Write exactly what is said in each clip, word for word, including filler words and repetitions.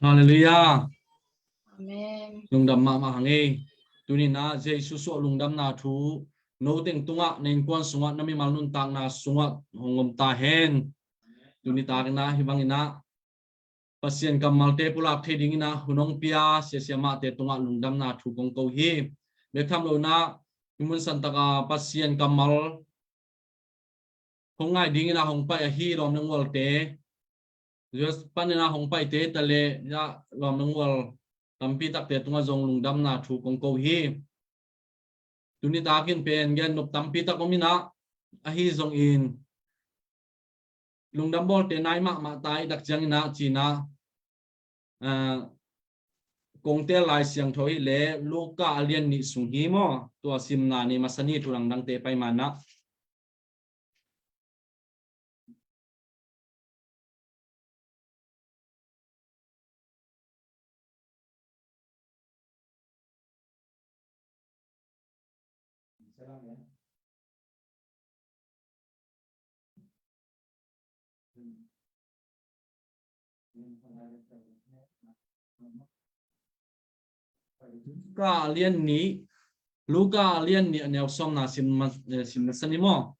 Halleluiah. Amen. Lungdam mahmah hang ei. Tuni-in ah Jesu suah lungdamna thu no teng tungah, na innkuan sungah, na mimal nuntakna sungah hong om ta hen. Tuni takin ah hih bangin ah Pasian kammalte pulak thei dingin ah hun hong pia sia siamahte tungah lungdamna thu kong ko hi. Bek tham loin ah hih mun santaka Pasian kammal hong ngai dingin ah hong pai ahi lawm le ngualte, U S panin ah hong paite ta le, ya, lawm le ngual tampi takte tungah zong lungdamna thu kong ko hi. Tuni takin pen gen nop tampi tak om in ah, ahi zongin lungdam bawlte nai mahmah ta i tak ciangin ah ci-in ah, ah, kong tel Lai Siangtho hi leh Luka a lian nih sung hi maw? Tua simna ni masa ni, thu dangdangte pai man ah. Luka a lian nih, Luka a lian nih a neu sawmna sim ma-, eh, sim masa ni maw?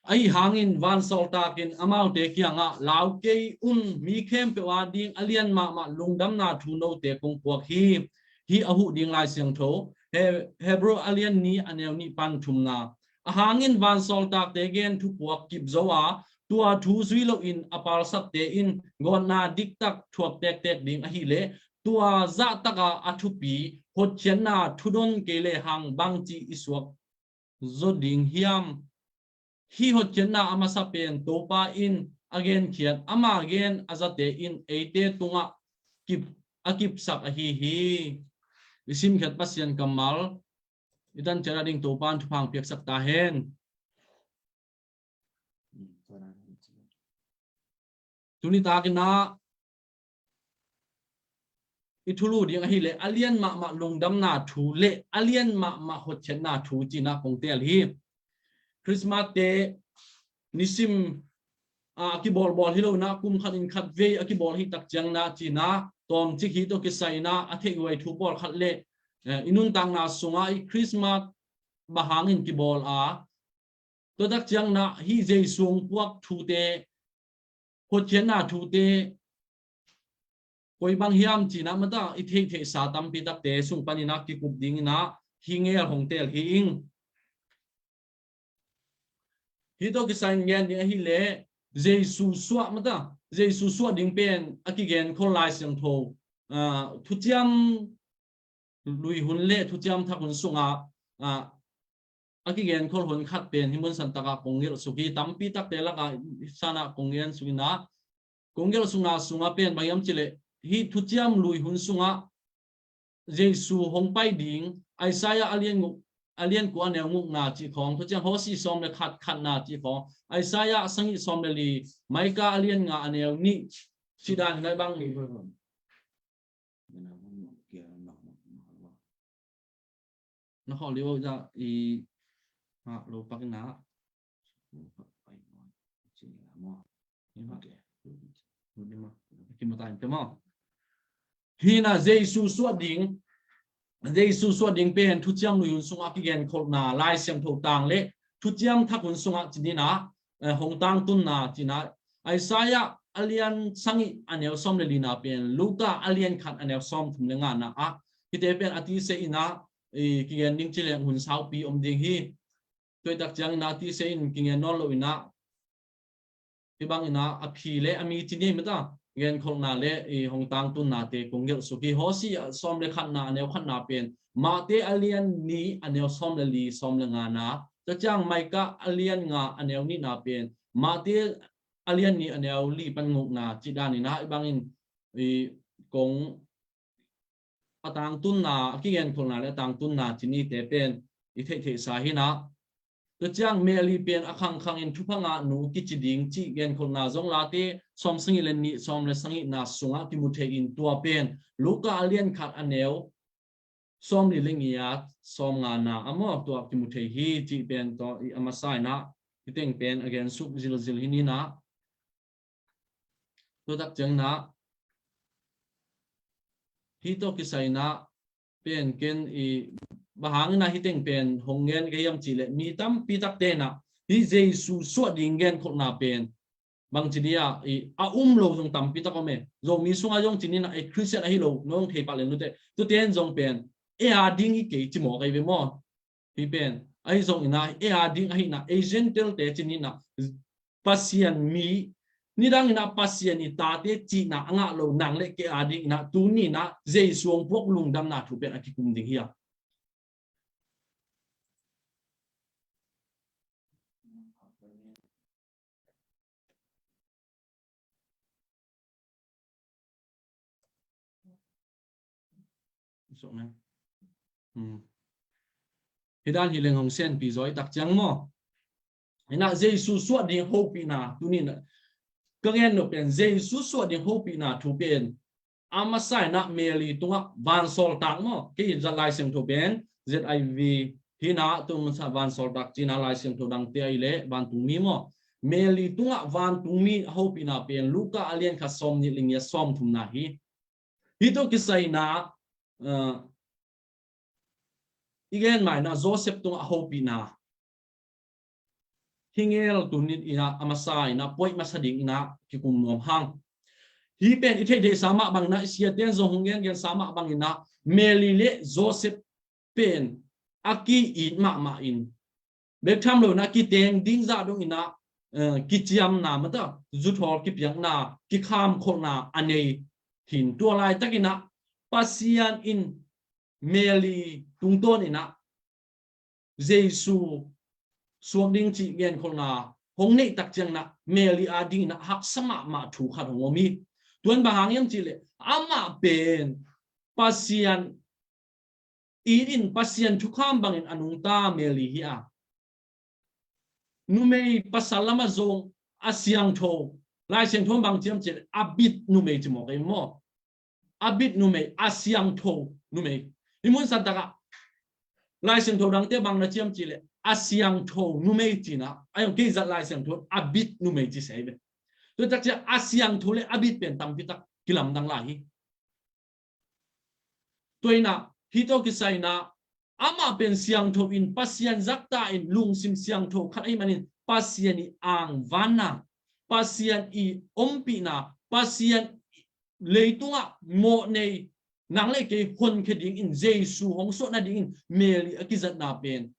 Ahi hangin vansawltak in amaute kiangah, "Lau kei un, mi khempeuh a ding a lian mahmah lungdamna thu note kong puak hi." Hih a huh ding Lai Siangtho, He-, Hebrew a lian nih a neu nih pan thumna. Ahi hangin vansawltakte gen thupuak kip zo a, tua thu zui loin a palsatte in gawtna diktak thuak tektek ding ahih leh, tua zahtaka a thupi hotkhiatna thudon kei lehang bangci i suak zo ding hiam? Hih hotkhiatna a masa pen Topa in a genkhiat, ama gen a zate in eite tungah kip, a kipsak ahi hi. I simkhiat Pasian kammal i tan ciat a ding Topa in thupha hong piaksak ta hen. Tuni takin ah i thulu ding ahih leh a lian mahmah lungdamna thu le a lian mahmah hotkhiatna thu ci-in ah kong tel hi. Christmas te nisim, ah, a kibawlbawl hi lo-in ah, kum khat in khat vei a kibawl hi tak ciangin ah ci-in ah, tawmcik hih tawh kisai-in ah a theih huai thu pawlkhat le, eh, i nuntakna sungah i Christmas bang hangin kibawl a, tua tak ciangin ah hih Jesu hong puak thute, hotkhiatna thute koi bang hiam ci-in ah, mata, i theihtheihsa tampi takte sung panin ah kikup dingin ah hih ngel hong tel hi ing. Hih tawh kisai-in gen ding ahih leh Jesu suah, mata, Jesu suah ding pen a kigenkhol Lai Siangtho, ah, Thuciam Lui hun le Thuciam Thak hun sungah, ah, a kigenkhol hun khat pen hih mun santakah kong gelh suk hi. Tampi takte lakah sanah kong gen suk in ah, kong gelh sukna sungah pen bang hiam cih leh hih Thuciam Lui hun sungah Jesu hong pai ding, Isaiah a lian guk, a lian kua a neu gukna cih khawng, Thuciam Hosea sawm le khat khatna cih khawng, Isaiah a sagih sawm le li, Micah a lian nga a neu nih cih dan hi nai bang. Na khawh liu za i, ha, lo pak in ah. Hi na Jesu suah ding, Jesu suah ding pen Thuciam Lui hun sungah kigenkholhna, Lai Siangtho tang le Thuciam Thak hun sungah ci-in ah, eh, hong tangtunna ci-in ah, Isaiah a lian sagih a neu sawm le lina pen Luka a lian khat a neu sawm thum le ngana ah, hihte pen a tise in ah, i, kigen ding ci leng hun saupi om ding hi. Tua i tak ciangin ah a tise in kigen nawn lo in ah, hih bangin ah a phi le a mi ci ni, mata, genkholhna le i hong tangtunnate kong gelh suk hi. Hosea sawm le khatna a neu khatna pen Matthai a lian nih a neu sawm le li, sawm le ngana. Tua ciang Micah a lian nga a neu nihna pen Matthai a lian nih a neu li pan gukna cih dan in ah, hih bangin i kong a tangtunna, a kigenkholhna le a tangtunna ci nite pen i theihtheihsa hi in ah. Tua ciang Mary pen a khangkhangin thupha ngahnu kici ding cih genkholhna zong Late sawm sagih le nih, sawm le sagihna sungah kimu thei in, tua pen Luka a lian khat a neu sawm li le nga, sawm ngana ah maw, tua kimu thei hi cih pen tua i a masa in ah, hih teng pen a gen suk zilzil hi in ah. Tua tak ciangin ah hih tawh kisai inah pen ken i bang hangin ah hih teng pen hong gen ka hiam cih leh mi tampi takte inah hih Jesu suah ding genkholhna pen bangci dih ah i a um lo zong tampi tak om e. Zomi sungah zong ci ni inah ei Khristian ahi lo nong thei pah len lute. Tute in zong pen ei a ding hi kei ci mawk ahi ve maw? Hih pen ahi zong inah ei a ding ahi inah ei Gentile-te ci ni inah Pasian mi nidang inah Pasian i tate cihna a ngah lo nang le kei a ding inah tuni inah Jesu hong puak lungdamna thu pen a kikum ding hi a. Hih dan hi leng hong senpi zaw i tak ciang maw? Inah Jesu suah ding hopihna tuni inah ka gen nop pen Jesu suah ding hopihna thu pen a masa inah Mary tungah vansawltak maw? Kei zat Lai Siangtho pen Z I V hi inah tu masa vansawltak ci inah Lai Siangtho dangte ahi leh vantungmi maw? Mary tungah vantungmi a hopihna pen Luka a lian khat sawm nih le nih a sawm thumna hi. Hih tawh kisai inah i gen mai inah Joseph tungah a hopihna hi ngel tuni inah a masa inah puai masa ding inah kikum nuam hang. Hih pen i theihtheihsa mah bang inah i siate in zong hong gengensa mah bang inah Mary le Joseph pen a ki-it mahmah in bek tham lo inah kiteng ding zah dong inah kiciamna mata zuthawl kipiakna kikhamkholhna a nei hin tua laitak inah Pasian in Mary tungtawn inah Jesu suak ding cih genkholhna hong neih tak ciang inah Mary a ding inah haksa mahmah thu khat hong om hi. Tuan bang hang hiam cih leh amah pen Pasian it in Pasian thukham bangin a nungta Mary hi a. Numei pasal lamah zong a siangtho Lai Siangtho bang ciam cih leh a bit numei ci mawk ei maw? A bit numei a siangtho numei. Hih mun santakah Lai Siangtho dangte bang na ciam cih leh a siangtho numei ci inah a yong kei zat Lai Siangtho a bit numei ci sei ve. Tua tak ciah a siangtho le a bit pen tampi tak kilamdang lai hi. Tua inah hih tawh kisai inah amah pen siangtho in Pasian zakta in lungsim siangtho khat ahi manin Pasian i angvanna Pasian i ompihna Pasian leitungah mawhnei nang le kei honkhia dingin Jesu hong suah nadingin Mary a kizatna pen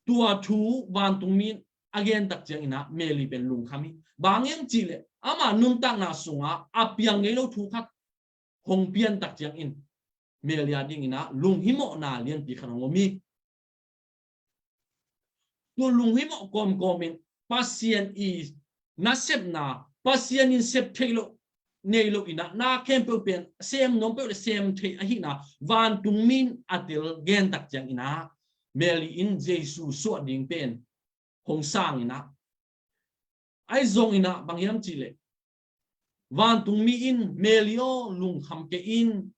tua thu vantungmi in a gen tak ciang inah Mary pen lungkham hi. Bang hang hiam cih leh ama nuntakna sungah a piang ngei lo thu khat hong pian tak ciangin Mary a ding inah lunghimawhna lianpi khat hong om hi. Tua lunghimawh kawmkawm in Pasian i nasepna Pasian in sep theih loh nei lo inah na khempeuh pen sem nuam peuh le sem theih ahihna vantungmi in a tel gen tak ciang inah Mary in Jesu suah ding pen hong sang inah ahi zong inah bang hiam cih leh vantungmi in Mary aw lungkham kei in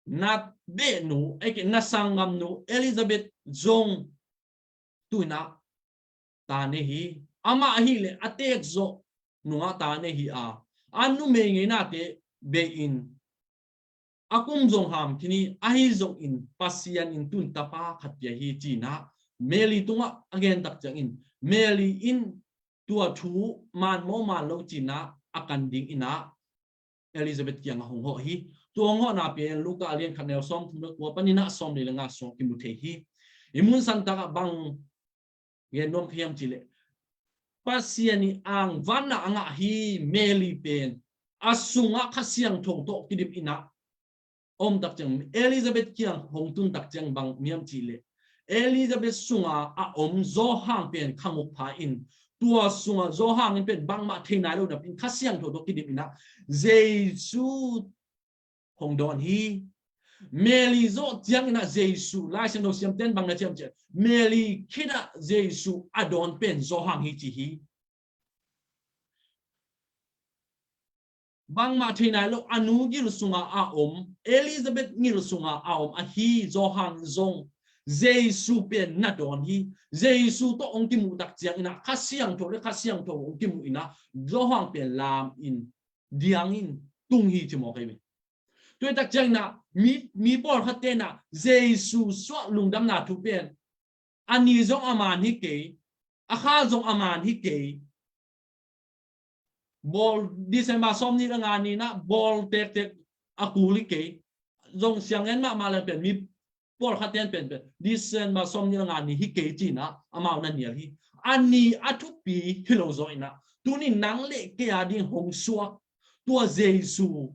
na behnu ei kei na sanggamnu Elizabeth zong tu inah ta nei hi. Amah ahih leh a teek zawh nungah ta nei hi a a numei ngeinate bei in a kum zong ham khin hi. Ahi zongin Pasian in tun tapa khat pia hi ci inah Mary tungah a gen tak ciangin Mary in tua thu man maw man lo ci inah a kan ding inah Elizabeth kiangah hong hawh hi. Tua hong hawhna pen Luka a lian khat neu sawm thum le kua panin ah sawm li le nga sung kimu thei hi. I mun santakah bang gen nuam ka hiam cih leh Pasian i angvanna a ngah hi. Mary pen a sungah Kha Siangtho tawh kidim inah om tak ciang Elizabeth kiang hong tun tak ciang bang hiam cih leh Elizabeth sunga a om Johan pen kha nguk pha in tua sunga Johan in pen bangmah thei nai lo napi in Kha Siangtho tawh kidim inah Jesu hong dawn hi. Mary zawh ciang inah Jesu Lai Siangtho siamten bang na ciam ciah Mary khitah Jesu a dawn pen Johan hi ci hi. Bangmah thei nai lo a nu gil sunga a om Elizabeth gil sunga a om ahi Johan zong Jesu pen na dawn hi. Jesu tawh hong kimuh tak ciang inah Kha Siangtho le Kha Siangtho hong kimuh inah Johan pen lam in diang in tung hi ci mawk ahi ve. Tua tak ciangin ah mi, mi pawlkhat te in ah Jesu suah lungdamna thu pen a ni zong a man hi kei, a kha zong a man hi kei. Bawl December sawm nih le nga ni in ah bawl tektek a kul hi kei. Zong siang en mahmah leng pen mi pawlkhat ten pen pen December sawm nih le nga ni hi kei ci in ah amau na nial hi. A ni a thupi hi lo zaw in ah tuni nang le kei a ding hong suak, tua Jesu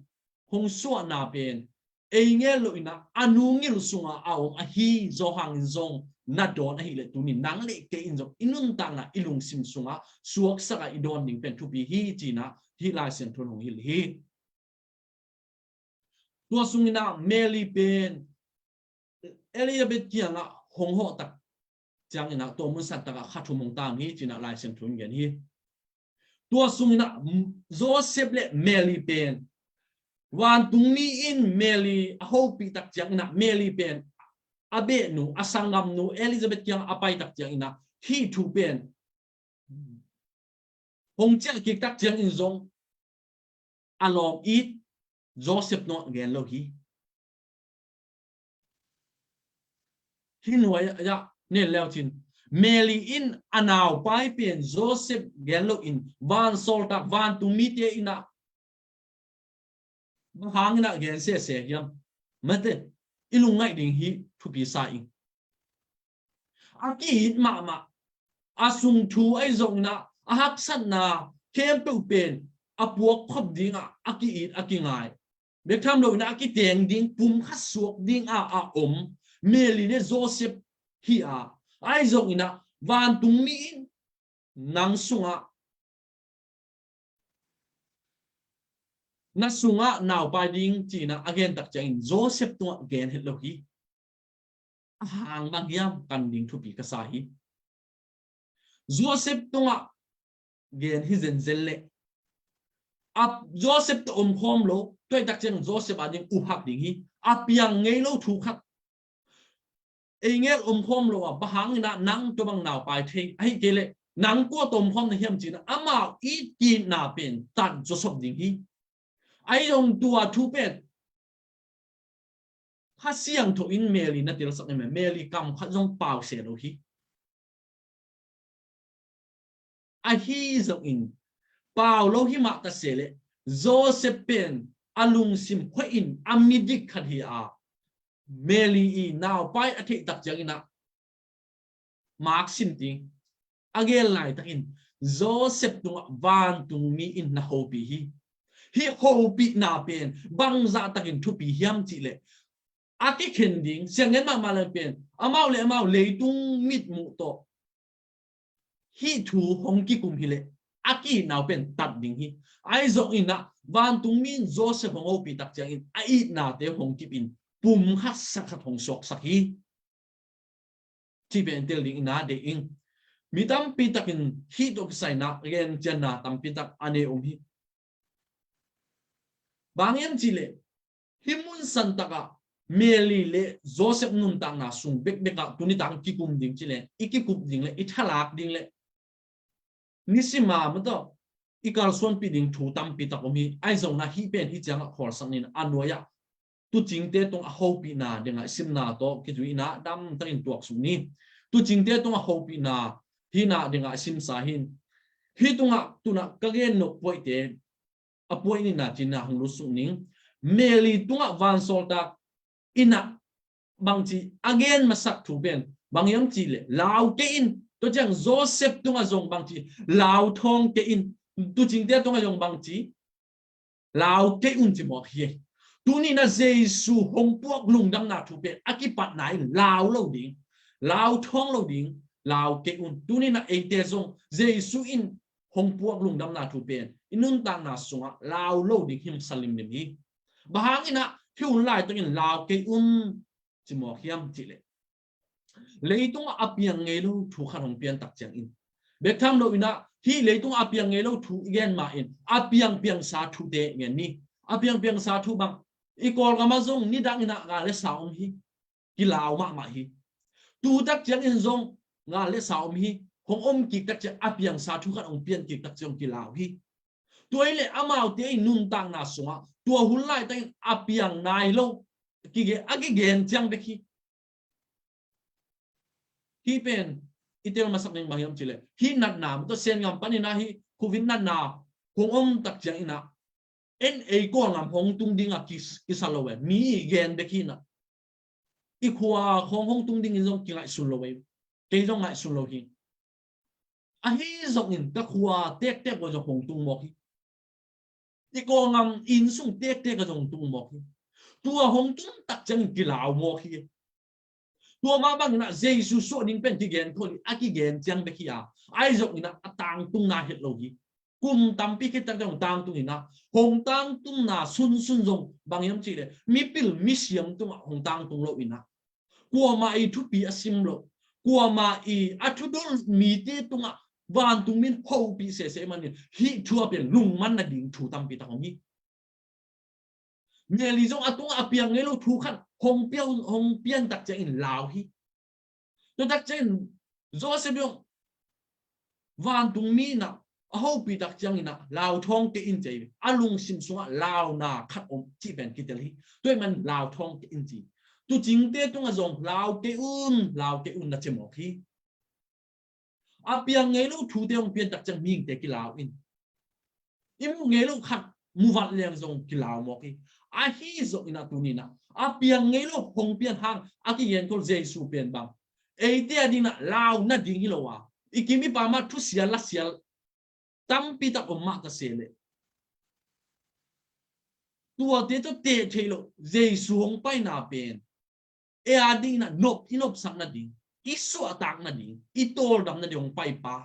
hong suahna pen ei ngel lo in ah a nu ngil sungah a om ahi zaw hangin zong na dawn ahih leh tuni nang le kei in zong i nuntakna i lungsim sungah suaksak a i dawn ding pen thupi hi ci in ah hih Lai Siangtho in hong hilh hi. Tua sungin ah Mary pen Elizabeth kiangah hong hawh tak ciangin ah tua mun san takah kha thum hong tam hi ci in ah Lai Siangtho in gen hi. Tua sungin ah Joseph le Mary pen vantungmi in Mary a hopih tak ciangin ah Mary pen a behnu, a sanggamnu Elizabeth kiangah a pai tak ciangin ah hih thu pen hong ciah kik tak ciangin zong a lawm it Joseph tungah gen lo hi. Hih nuai ah nen leu cin Mary in a naupai pen Joseph gen lo in vansawltak vantungmite in ah bang hangin ah gen sese hiam? Mate, i lungngaih ding hi thupi sa ing. A ki-it mahmah, a sung thu ahi zongin ah a haksatna khempeuh pen a puak khop dingah a ki-it a kingai, bek tham loin ah a kiteng ding, pumkhat suak ding a a om Mary le Joseph hi a, ahi zongin ah vantungmi in nang sungah, na sungah naupai ding ci in ah a gen tak ciangin Joseph tungah gen het lo hi. A hang bang hiam kan ding thupi ka sa hi. Joseph tungah gen hi zenzen leh a Joseph tawh omkhawm lo, tua tak ciang Joseph a ding uphak ding hi. A piang ngei lo thu khat ei ngel omkhawm lo a bang hangin ah nang tua bang naupai thei, ahi kei leh nang kua tawh omkhawm na hiam ci in ah amau it ki-itna pen tat zawsop ding hi. Ahi zong tua thu pen Kha Siangtho in Mary na telsak in Mary kam khat zong pau se lo hi. Ahi zongin pau lo hi mah ta se leh Joseph pen a lungsim khuain a midik khat hi a, Mary i naupai a theih tak ciangin ah Mark sim ding a gen laitakin Joseph tungah vantungmi in na hopih hi. Hih hopihna pen bangzah takin thupi hiam cih leh a kikhen ding sianggen mahmah leng pen amau le amau leitung mitmuh tawh hih thu hong kikum hileh a ki-itna uh pen tat ding hi. Ahi zongin ah vantungmi in Joseph hong hopih tak ciangin a itnate hong kip in pum khat sak khat hong suaksak hi. Cih pen tel ding ina deih ing. Mi tampi takin hih tawh kisai na gen cianna tampi tak a nei om hi. Bang hiam cih leh hih mun san takah Mary le Joseph nuntakna sung bekbek ah tuni tak kikum ding cih leh i kikup ding le i thalak ding le nisim a mataw i kalsuanpih ding thu tampi tak om hi. Ahi zongin ah hih pen hih ciangah khawlsak ni in a nuai ah tuucingte tungah hopihna dingah simna tawh kizui in a damtakin tuaksuk ni. Tuucingte tungah hopihna hihna dingah simsa hi in hih tungah tunah ka gen nop puaite a puai nihna cih in a hong lutsuk ning. Mary tungah vansawltak in a bangci a gen masak thu pen bang hiam cih leh lau kei in. Tua ciang Joseph tungah zong bangci lau thawng kei in. Tuucingte tungah zong bangci lau kei un ci mawk hi. Tuni in a Jesu hong puak lungdamna thu pen a kipatna in lau lo ding, lau thawng lo ding, lau kei un. Tuni in a eite zong Jesu in hong puak lungdamna thu pen i nuntakna sungah lau lo ding hi masa limlim hi. Bang hangin ah hih hun laitakin lau kei un ci mawk hiam cih leh leitungah a piang ngei lo thu khat hong pian tak ciangin bek tham lo in ah hih leitungah a piang ngei lo thu i gen ma in a piangpiangsa thute i gen ni. A piangpiangsa thu bang i Kawlgam ah zong nidang in ah nga le sa om hi. Kilau mahmah hi. Tu tak ciangin zong nga le sa om hi. Hong om kik tak ciang a piangsa thu khat hong pian kik tak ciang kilau hi. Tua hi leh amaute i nuntakna sungah tua hun laitakin a piang nai lo, kige-, a kigen ciang bek hi. Hih pen i tel masak ding bang hiam cih leh, hih natna, mawtaw Sen gam panin ah hih Covid natna hong om tak ciangin ah, en ei Kawlgam hong tung ding a kis-, kisa lo e. Mi i gen bek hi na. I khua khawng hong tung dingin zong kingaihsun lo e. Kei zong ngaihsun lo hi. Ahi zongin ka khua tektek uh zong hong tung mawk hi. I Kawlgam inn sung tektek ah zong hong tung mawk hi. Tua hong tung tak ciangin kilau mawk hi. Tua mah bangin ah Jesu suah ding pen kigen khol hi, a kigen ciang bek hi a. Ahi zongin ah a tangtungna het lo hi. Kum tampi khit tak ciang hong tangtung in ah, hong tangtunna sunsun zong bang hiam cih leh, mipil misiam tungah hong tangtung lo in ah, kuamah i thupi a sim lo, kuamah i a thudol mite tungah vantungmi in hopih sese manin hih thu a pen lungman nading thu tampi tak om hi. Mary zong a tungah a piang ngei lo thu khat hong piau-, hong pian tak ciangin lau hi. Tua tak ciangin Joseph zong vantungmi in ah a hopih tak ciangin ah lau thawng kei in ci hi. A lungsim sungah launa khat om cih pen kitel hi. Tua ahih manin lau thawng kei in ci. Tuucingte tungah zong lau kei un, lau kei un na ci mawk hi. A piang ngei lo thute hong pian tak ciang mihingte kilau in, i muh ngei lo khat muvat leng zong kilau mawk hi. Ahi zongin ah tuni in ah a piang ngei lo hong pian hang a kigen khol Jesu pen bang, eite a dingin ah lau nading hi lo a, i kim i pam ah thusia lasial tampi tak om mah ta se leh, tuate tawh teh theih loh Jesu hong paina pen ei a dingin ah nop, i nopsak nading, i suahtak nading, i tawldam nading hong paipa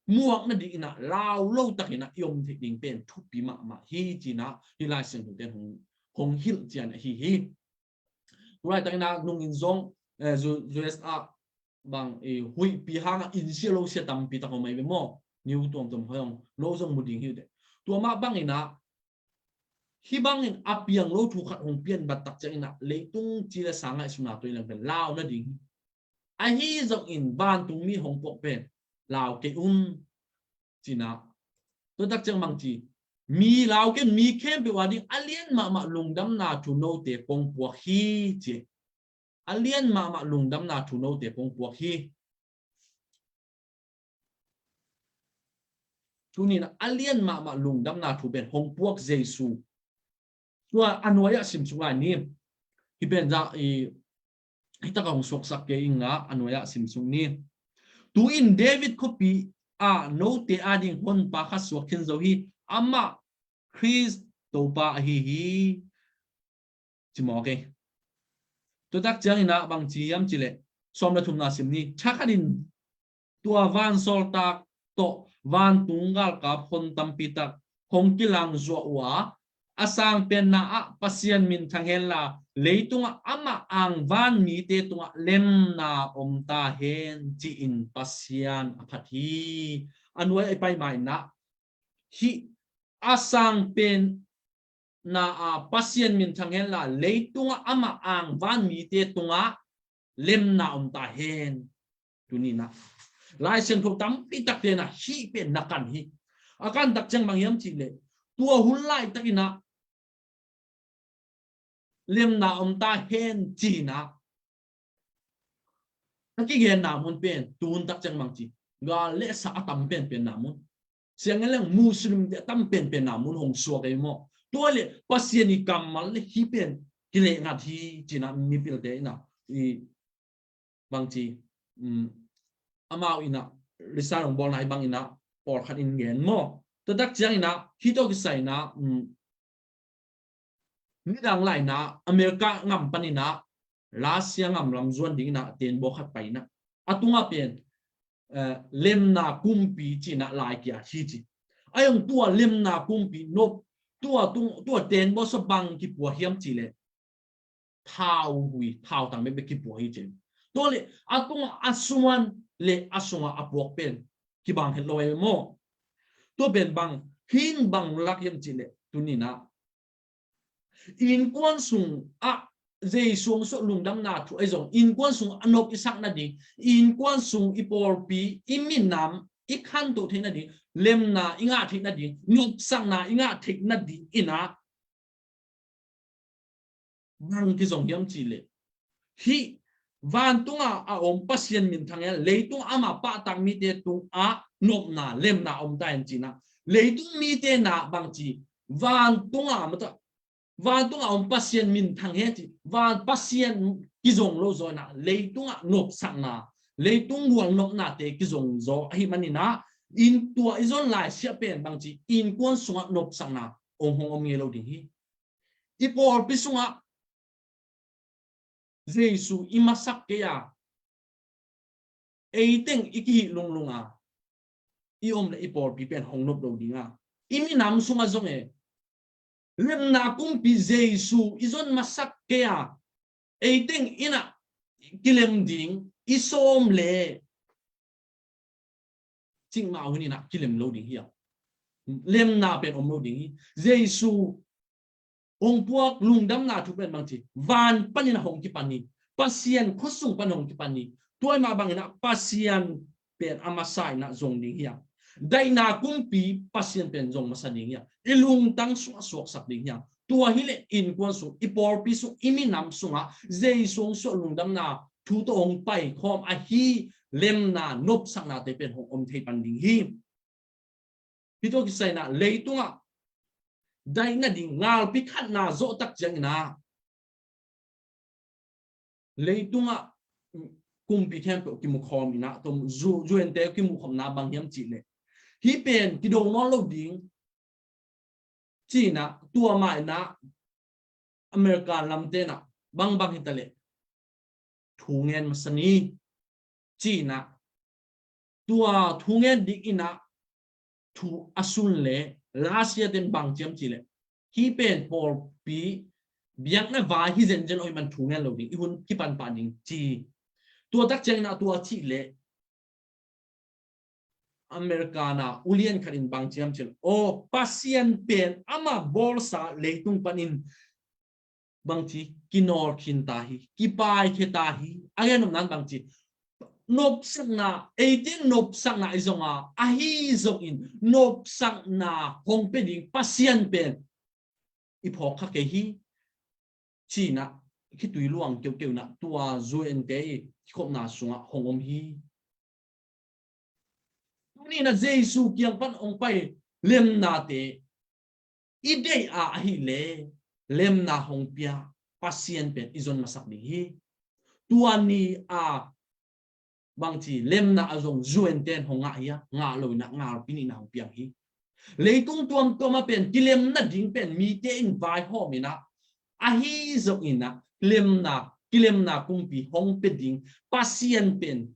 muak nadingin ah lau lo takin ah i om theih ding pen thupi mahmah hi ci-in ah hih Lai Siangtho ten hong, hong hilh cian ahi hi. Tu laitakin ah nungin zong, eh, U-, U S ah bang, eh, huihpi hangah inn sia lo sia tampi tak om ahi ve maw. News tuamtuam hong lo zong mu ding hi uh teh. Tua mah bangin ah hih bangin a piang lo thu khat hong pian bat tak ciangin ah leitung ci le sa ngaihsutna tua i leng pen lau nading hi. Ahi zongin vantungmi hong puak pen lau kei un ci-in ah, tua tak ciang bang ci, mi lau kei un, mi khempeuh a ding a lian mahmah lungdamna thu note kong puak hi ci. A lian mahmah lungdamna thu note kong puak hi. Tuni in ah a lian mahmah lungdamna thu pen hong puak Jesu. Tua a nuai-ah sim suk lai ni. Hih pen zah i, hih tak a hong suaksak kei ing a, a nuai-ah sim suk ni. Tu-in David khuapi ah note a ding Honpa khat suak khin zo hi. Amah Khrist Topa ahi hi. Ci mawk hi. Tua tak ciangin ah bang ci hiam cih leh, sawm le thumna sim ni. Thakhatin tua vansawltak tawh vantung galkap hon tampi tak hong kilang zuah uh a, a sangpenna ah Pasian min thang henla, leitungah amah angvan mite tungah lemna om ta hen, ci-in Pasian a phat hi. A nuai a i pai ma in ah, hih a sangpen na a Pasian min thang henla, leitungah amah angvan mite tungah lemna om ta hen. Tuni in ah Lai Siangtho tampi takte in ah hih pen na kan hi. A kan tak ciang bang hiam cih leh, tua hun laitakin ah lemna om ta hen ci-in ah a kigenna mun pen, tu hun tak ciang bang ci, gal le sa a tam penpenna mun, siang ngen leng Muslim te a tam penpenna mun hong suak ei maw. Tua le Pasian i kammal le hih pen kileh ngat hi ci-in ah mipilte in ah i bang ci, um, amau in ah research hong bawlna hi bangin ah pawlkhat in gen maw. Tua tak ciangin ah hih tawh kisai in ah, um, midang lai in ah America ngam panin ah Russia ngam lam zuan dingin ah tenbaw khat pai in ah, a tungah pen, eh, lemna kumpi ci-in ah lai kia hi ci. A hong tua lemna kumpi nop, tua tung, tua tenbaw sua bang kipua hiam cih leh, thau hui, thau tang bekbek kipua hi ci. Tua le a tungah a suan le a sungah a puak pen kibang het lo ei maw. Tua pen bang, hih bang lak hiam cih leh, tuni in ah innkuan sungah Jesu hong suah lungdamna thu ahi zong, innkuan sungah a nop i sak nading, innkuan sung, i pawlpi, i minam, i khantoh theih nading, lemna i ngah theih nading, nopsakna i ngah theih nading in ah bang kizong hiam cih leh, hih vantungah a om Pasian minthang hen, leitungah ama pahtak mite tungah nopna, lemna om ta hen ci-in ah, leitung mite na bangci, vantungah mata, vantungah om Pasian minthang hen ci, van Pasian kizong lo zaw in ah, leitungah nopsakna, leitung gual nopnate kizong zaw ahih manin ah, in tua i zon lai siah pen bangci, innkuan sungah nopsakna om hong om ngei lo ding hi. I pawlpi sungah Jesu i masak kei a, eiteng i kihih lunglung a i om leh i pawlpi pen hong nop lo ding a, i minam sungah zong e, lemna kumpi Jesu i zon masak kei a, eiteng in ah kilem ding i sawm leh cikmah hun in ah kilem lo ding hi a, lemna pen om lo ding hi. Jesu hong puak lungdamna thu pen bangci, van panin ah hong kipan hi. Pasian khuasung pan hong kipan hi. Tua ahih mah bangin ah Pasian pen a masa in ah zong ding hi a, daihna kumpi Pasian pen zong masa ding hi a, i lungtang sungah suaksak ding hi a, tua hi leh innkuan sung, i pawlpi sung, i minam sungah Jesu hong suah lungdamna thu tawh hong paikhawm ahi lemna, nopsaknate pen hong om thei pan ding hi. Hih tawh kisai in ah leitungah daih nading ngalpi khatna zawh tak ciangin ah leitungah kumpi khempeuh kimukhawm in ah, tua zu-, zu ente kimukhawmna bang hiam cih leh, hih pen kido nawn lo ding ci-in ah, tua mah in ah America lamte in ah bangbang hi ta leh thu ngen masa ni ci-in ah, tua thu ngen ding in ah thu a sun leh, last year ten bang ci hiam cih leh, hih pen pawlpi biakna vai hi zenzen ahih man thu ngen lo ding, i hun kipan pah ding ci. Tua tak ciangin ah tua cih leh America na ulian khat in bang ci hiam cih leh, aw, Pasian pen ama bawlsa leitung panin bangci kinawl khin ta hi, kipaikhia ta hi. A gen nopna in bangci, nopsakna, eite nopsakna i zong a, ahi zongin nopsakna hong pia ding Pasian pen i phawk kha kei hi ci-in ah, khitui luang keukeu in ah tua zu ente i kikhopna sungah hong om hi. Tuni in ah Jesu kiang pan hong pai lemnate i deih a ahih leh, lemna hong pia Pasian pen i zon masak ding hi. Tua ni a bangci lemna a zong zu enten hong ngah hi a, ngah lo in ah ngalpi nihna hong piang hi. Leitung tuamtuam ah pen kilem nading pen mite in vaihawm in ah, ahi zongin ah lemna, kilemna kumpi hong pia ding Pasian pen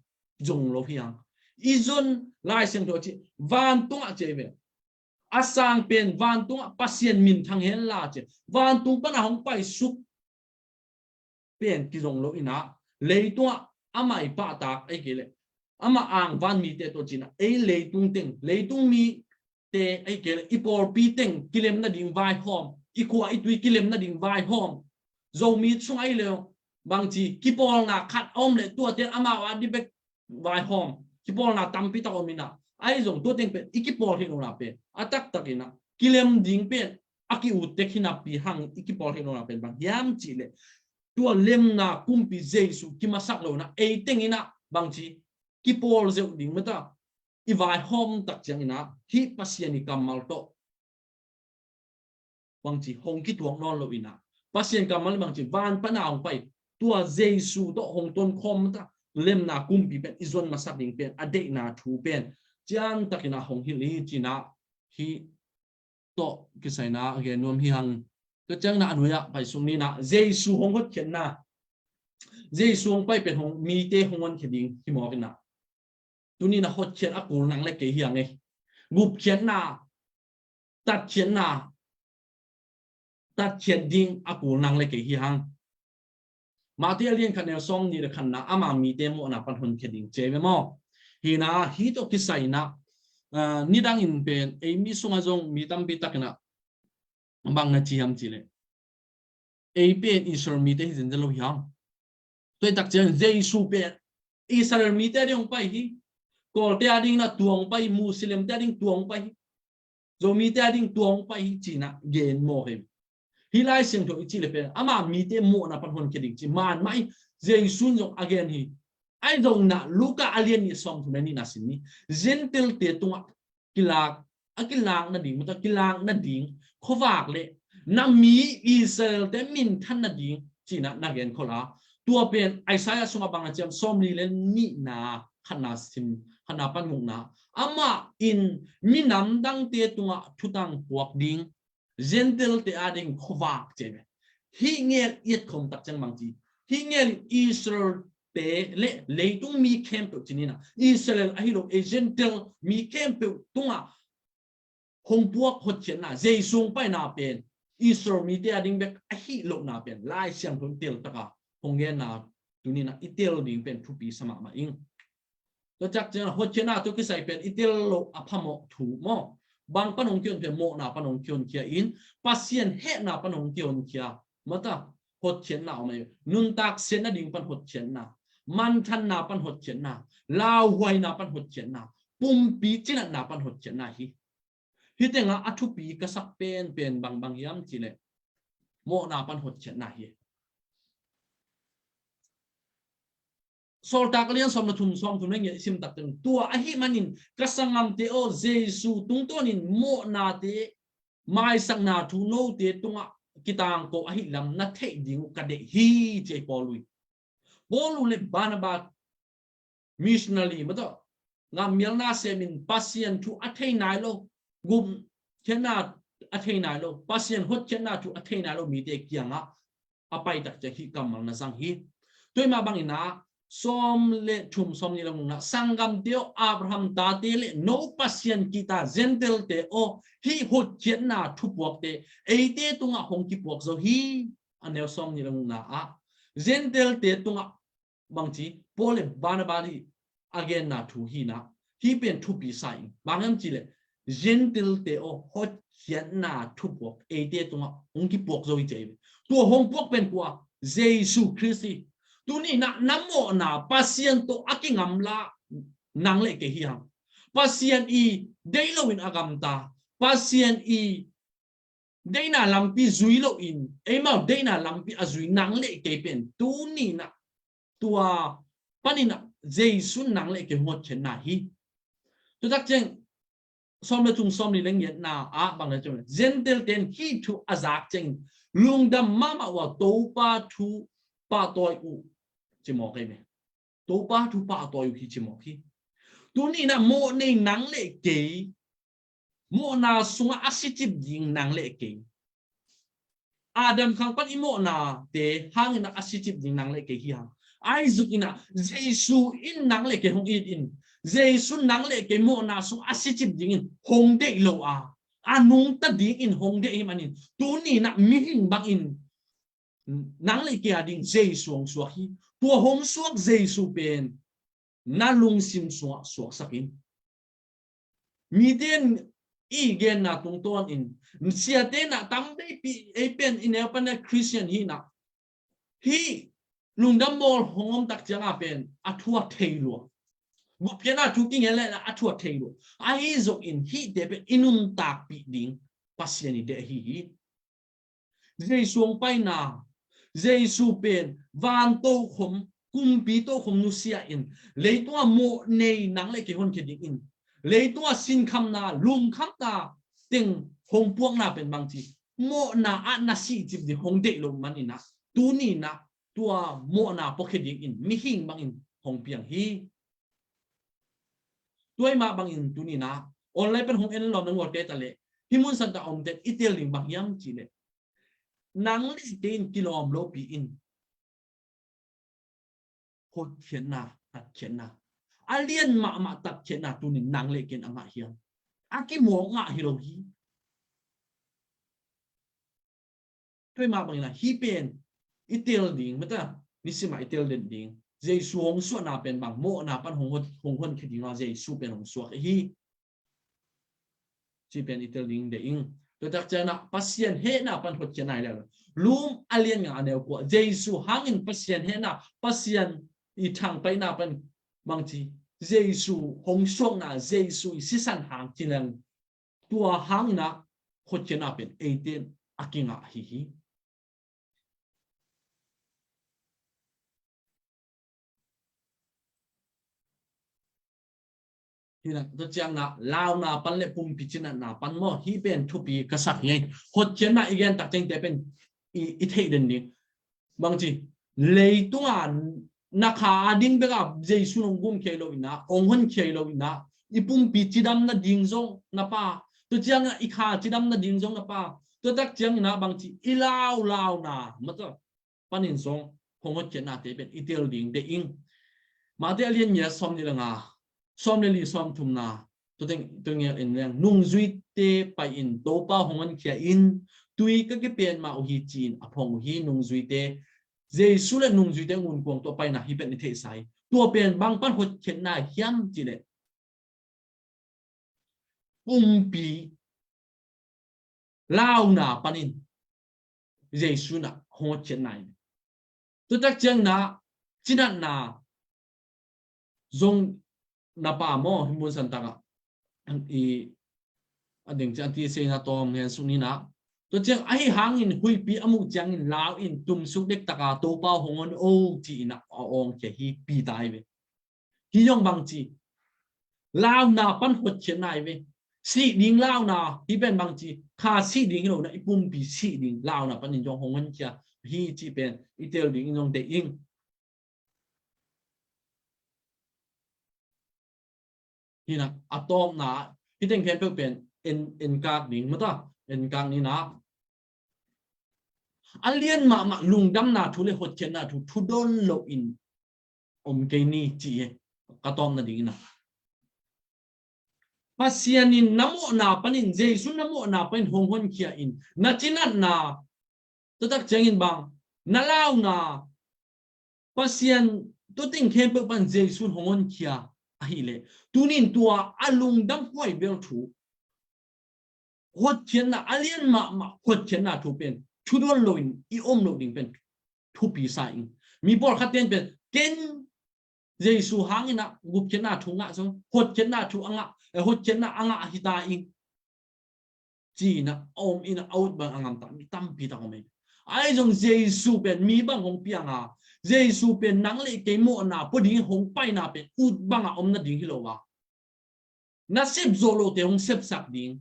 zong lo hi hang. I zon Lai Siangtho a ci, vantungah ci ve, a sang pen vantungah Pasian minthang hen la ci, vantung pan a hong paisuk pen kizong lo in ah, leitungah amah i pahtak ahih kei leh, amah angvan mite tawh ci-in ah, ei leitung teng, leitung mite ahih kei leh i pawlpi teng kilem nading vaihawm, i khua i tui kilem nading vaihawm, Zomi sung ahih leh bangci kipawlna khat a om leh tuate in amau a ding bek vaihawm, kipawlna tampi tak om in ah, ahi zong tua teng pen i kipawl theih lohna pen a taktak in ah kilem ding pen a ki-ut tek hi napi hang, i kipawl theih lohna pen bang hiam cih leh, tua lemna kumpi Jesu kimasak lo in ah, ei teng in ah bangci kipawl zeuh ding mata i vaihawm tak ciangin ah, hih Pasian i kammal tawh bangci hong kituak nawn lo in ah, Pasian kammal bangci van pan a hong pai, tua Jesu tawh hong tonkhawm mata lemna kumpi pen i zon masak ding pen a deihna thu pen ciantakin ah hong hilh hi ci-in ah, hih tawh kisai in ah a gen nuam hi hang. Tua ciangin ah a nuai-ah paisuk ni in ah, Jesu hong hotkhiatna, Jesu hong pai pen hong, mite hong honkhia ding hi mawk in ah, tuni in ah hotkhiat a kul nang le kei hi hang e. Gupkhiatna, tatkhiatna, tatkhiat ding a kul nang le kei hi hang. Matthai a lian khat neu sawmnih le khatna, ama mite mawhna pan honkhia ding ci ve maw. Hi in ah, hih tawh kisai in ah, ah, nidangin pen ei mi sungah zong mi tampi tak in ah bang na ci hiam cih leh, ei pen Israel mite hi zenzen lo hi hang. Tua hi tak ciang Jesu pen Israel mite ding hong pai hi. Kawlte a ding na tuang pai, Muslimte a ding tuang pai, Zomite a ding tuang pai hi ci-in ah gen mawk hi. Hih Lai Siangtho i cih le pen ama mite mawhna pan honkhia ding ci man mah hi. Jesu in zong a gen hi. Ahi zongin ah Luka a lian nih sawmthum le nihna sim ni. Gentile-te tungah kilak, a kilak nading, mata kilak nading khuavak le na mi Israel-te minthan nading ci-in ah na genkhol a, tua pen Isaiah sungah bang na ci hiam, sawmli le nihna khatna sim, khatna pan gukna. Amah in minam dangte tungah thutang puak ding, Gentile-te a ding khuavak ci hi. Hih ngel i et khawm tak ciang bang ci, hih ngel in Israel-te le leitung mi khempeuh ci ni na, Israel ahi lo, ei Gentile mi khempeuh tungah hong puak hotkhiatna, Jesu hong paina pen Israel mite a ding bek ahi lohna pen Lai Siangtho in tel taka hong genna tuni-in ah i tel ding pen thupi sa mahmah ing. Tua tak ciangin hotkhiatna tawh kisai pen i tel loh a phamawh thu maw? Bang pan hong kihonkhia? Mawhna pan hong kihonkhia in, Pasian hehna pan hong kihonkhia. Mata hotkhiatna om ahi, nuntak siatna ding pan hotkhiatna, manthanna pan hotkhiatna, lauhuaina pan hotkhiatna, pumpi cinatna pan hotkhiatna hi. Hih tengah a thupi ka sak penpen bangbang hiam cih leh mawhna pan hotkhiatna hi. Sawltak a lian sawm le thum, sawmthum le ngiat i sim tak ciang, tua ahih manin ka sanggamte aw, Jesu tungtawnin mawhnate maisakna thu note tungah kitangko ahih lam na theih ding uh ka deih hi, ci hi Paul uh hi. Paul uh le Barnabas missionary mah tawh ngammialna semin Pasian thu a thei nai lo, gupkhiatna a thei nai lo, Pasian hotkhiatna thu a thei nai lo mite kiangah a pai tak ciang hih kammal na zang hi. Tua mah bangin ah sawm le thum, sawmnih le gukna, sanggamte aw, Abraham tate le no Pasian kihta Gentile-te aw, hih hotkhiatna thupuakte eite tungah hong kipuak zo hi. A neu sawmnih le gukna ah Gentile-te tungah bangci Paul le Barnabas ii a genna thu hi-in ah, hih pen thupi sa ing. Bang hiam cih leh Gentile-te aw, hotkhiatna thupuak eite tungah hong kipuak zo hi ci hi. Tua hong puak pen kua? Jesu Khrist hi. Tuni-in ah na mawhna Pasian tawh a kingamla nang le kei hi hang. Pasian ii deih loin a gamta, Pasian ii deihna lampi zui loin eimau deihna lampi a zui nang le kei pen tuni-in ah tua panin ah Jesu in nang le kei hong hotkhiatna hi. Tua tak ciang sawm le thum, sawmli le ngiatna ah bang na ci hiam? Gentile-te in hih thu a zak ciangin lungdam mahmah uh a, Topa thu pahtawi uh, ci mawk hi ve. Topa thu pahtawi uh hi, ci mawk hi. Tuni-in ah mawhnei nang le kei, mawhna sungah a sicip ding nang le kei, Adam khang pan i mawhnate hangin ah a sicip ding nang le kei hi hang. Ahi zongin ah Jesu in nang le kei hong it in, Jesu in nang le kei mawhna sungah a sicip dingin hong deih lo a, a nungta dingin hong deih ahih manin tuni-in ah mihing bangin nang le kei a ding Jesu hong suak hi. Tua hong suak Jesu pen na lungsim sungah suaksak in. Mite in i genna tungtawnin, siate in ah tamveipi ei pen i neu pan ah Christian hi-in ah, hih lungdam bawl hong om tak ciang a pen a thu a thei lua. Gupkhiatna thu kingen le a thu a thei lua. Ahi zongin hihte pen i nuntakpih ding Pasian i deih ahi hi. Jesu hong paina, Jesu pen van tokhom, kumpi tokhom nusia in, leitungah mawhnei nang le kei honkhia dingin, leitungah sinkhamna, lungkhamna teng hong puakna pen bangci, mawhna ah na sicip ding hong deih loh manin ah, tuni-in ah tua mawhna puakhia dingin mihing bangin hong piang hi. Tua mah bangin tuni-in ah online pan hong en lawm na ngawlte ta leh, hih mun santa omte i tel ding bang hiam cih leh, nang le kei in kilawm lopi in hotkhiatna, tatkhiatna, a lian mahmah tatkhiatna tuni-in nang le kei in a ngah hiam? A kimawk ngah hi lo hi. Tua mah bangin ah hih pen i tel ding, mata nisim ah i tel den ding, Jesu hong suahna pen bang, mawhna pan hong hon, hong honkhia ding a Jesu pen hong suak ahi hi. Ci pen i tel ding deih ing. Tua tak ciang ah Pasian hehna pan hotkhiatna hi leh, Rom a lian nga a neu kua, Jesu hangin Pasian hehna, Pasian i thangpaihna pan bangci, Jesu hong suakna, Jesu i sisan hang ci leng, tua hangin ah hotkhiatna pen eite in a kingah ahi hi. Hi na, tua ciangin ah launa pan le pumpi cinatna pan maw, hih pen thupi ka sak hi. Hotkhiatna i gen tak ciangte pen i, i theih den ding. Bangci, leitunga na kha a ding bek a Jesu nong gumkhia hi lo in ah, hong honkhia hi lo in ah, i pumpi cidam nading zong na pha. Tua ciangin ah i kha cidam nading zong na pha. Tua tak ciangin ah bangci, i lau launa, mata, panin zong hong hotkhiatnate pen i tel ding deih ing. Matthai a lian nih, sawm nih le nga, sawm le li, sawm thumna, tua teng, tua ngel in leng, nungzuite pai-in Topa hong honkhia in, tui ka kipiak mah uh hi ci-in a phong uh hi. Nungzuite, Jesu le nungzuite ngunkuang tua paina hih pen i theihsa hi. Tua pen bang pan hotkhiatna hiam cih leh, pumpi launa panin Jesu in ah hong hotkhiatna hi. Tua tak ciangin ah cinatna zong na pha maw, hih mun santak ah. I, a ding ciang a ti se na tawm ngen suk ni na. Tua ciang ahi hangin huihpi a muh ciangin lau in tumsuk dektak a, Topa hong hon o, ci-in ah a awngkhia hi. Peter hi ve. Hih zong bangci, launa pan hotkhiatna hi ve. Sih ding launa, hih pen bangci, kha sih ding hi lo in ah, i pumpi sih ding launa panin zong hong honkhia hi cih pen i tel ding in zong deih ing. Hi na, a tawpna, hih teng khempeuh pen en, en kak ding, mata, en kak ni na. A lian mahmah lungdamna thu le hotkhiatna thu, thudon loin om kei ni ci hi, ka tawpna dingin ah. Pasian in na mawhna panin, Jesu na mawhna panin hong honkhia in, na cinatna, tua tak ciangin bang, na launa, Pasian, tua teng khempeuh pan Jesu in hong honkhia ahih leh, tuni in tua a lungdam huai bel thu, hotkhiatna, a lian mahmah hotkhiatna thu pen thudon loin i om loh ding pen thupi sa ing. Mi pawlkhat ten pen, ken Jesu hangin ah gupkhiatna thu ngah zong, hotkhiatna thu a ngah, eh, hotkhiatna a ngah ahi ta ing, ci-in ah a om in ah, a ut bang a ngamta mi tampi tak om hi. Ahi zong Jesu pen mi bang hong piang a, Jesu pen nang le kei mawhna pua dingin hong paina pen ut bang a om nading hi lo a, na sep zawh lote hong sepsak ding.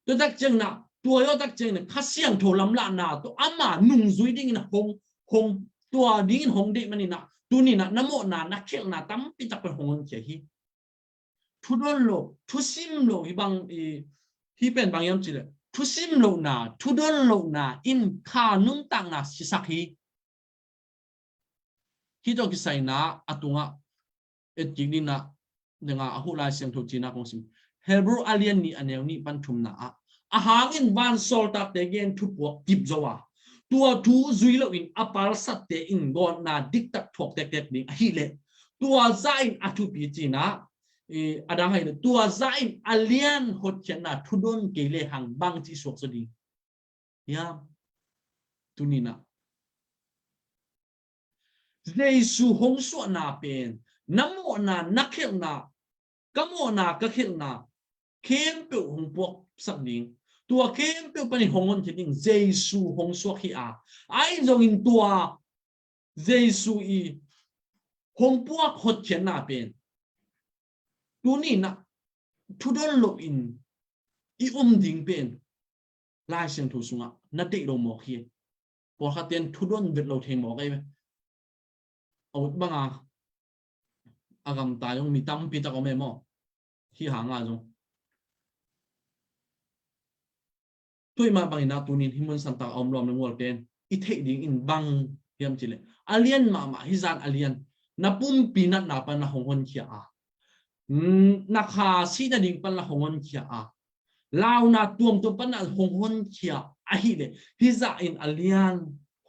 Tua tak ciangin ah, tua zawh tak ciangin ah, Kha Siangtho lamlahna tawh ama nungzui dingin ah hong, hong, tua dingin hong deih manin ah, tuni in ah na mawhna, na khelhna tampi tak pen hong honkhia hi. Thudon lo, thusim lo, hih bang, i, hih pen bang hiam cih leh, thusim lohna, thudon lohna in kha nuntakna sisak hi. Hih tawh kisai in ah a tungah et kik ni na, dang a, a huh Lai Siangtho cina kong sim. Hebru a lian nih, a neu nih pan thumna ah, a hangin vansawltakte gen thu puak kip zo a, tua thu zui loin a palsatte in gawtna diktak thuak tektek ding ahih leh, tua zah in a thupi ci-in ah, i, a dang ahih leh, tua zah in a lian hotkhiatna thudon kei lehang bangci suak zaw ding hiam? Tuni in ah Jesu hong suahna pen, na mawhna, na khelhna, ka mawhna, ka khelhna khempeuh hong puaksak ding, tua khempeuh panin hong honkhia ding Jesu hong suak hi a, ahi zongin tua Jesu i hong puak hotkhiatna pen tuni in ah thudon loin i om ding pen Lai Siangtho sungah na deih lo mawk hi. Pawlkhat ten thudon vet lo thei mawk ahi ve. A ut bang a, a gamta zong mi tampi tak om e maw. Hih hang a zong, tua mah bangin ah tuni in hih mun santak a om lawm le ngual ten i theih ding in bang hiam cih leh, a lian mahmah, hih zan a lian, na pumpi natna pan na hong honkhia a, mm, na kha sih nading pan na hong honkhia a, launa tuamtuam pan na hong honkhia ahih leh, hih zah in a lian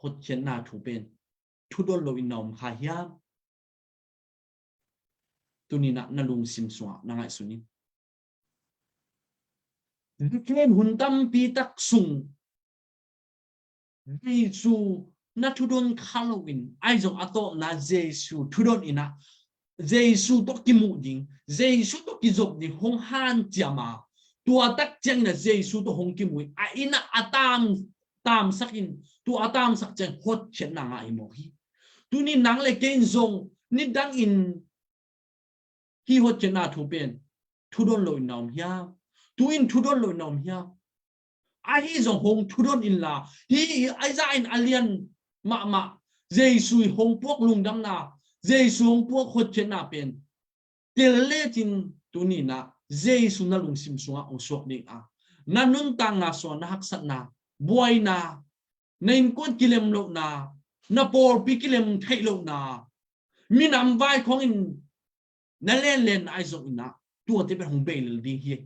hotkhiatna thu pen thudon loin na om kha hiam? Tuni in ah na lungsim sungah na ngaihsun in. Ziklen hun tampi tak sung Jesu na thudon kha loin, ahi zong a tawpna Jesu thudon in ah, Jesu tawh kimuh ding, Jesu tawh kizop ding hong hanciam a, tua tak ciangin ah Jesu tawh hong kimuh in, a inn ah a tam, tamsak in, tua a tamsak ciang hotkhiatna ngah hi mawk hi. Tuni nang le kei in zong nidangin hih hotkhiatna thu pen thudon lo in na om hiam? Tu-in thudon lo in na om hiam? Ahi zong hong thudon inla, hih Isaiah in a lian mahmah, Jesu hong puak lungdamna, Jesu hong puak hotkhiatna pen tel lecin tuni-in ah Jesu na lungsim sungah hong suak ding a, na nuntakna sungah na haksatna, buaina, na innkuan kilem lohna, na pawlpi kilem theih lohna, minam vai khawngin na lenlen ahi zongin ah, tuate pen hong bei lel ding hi.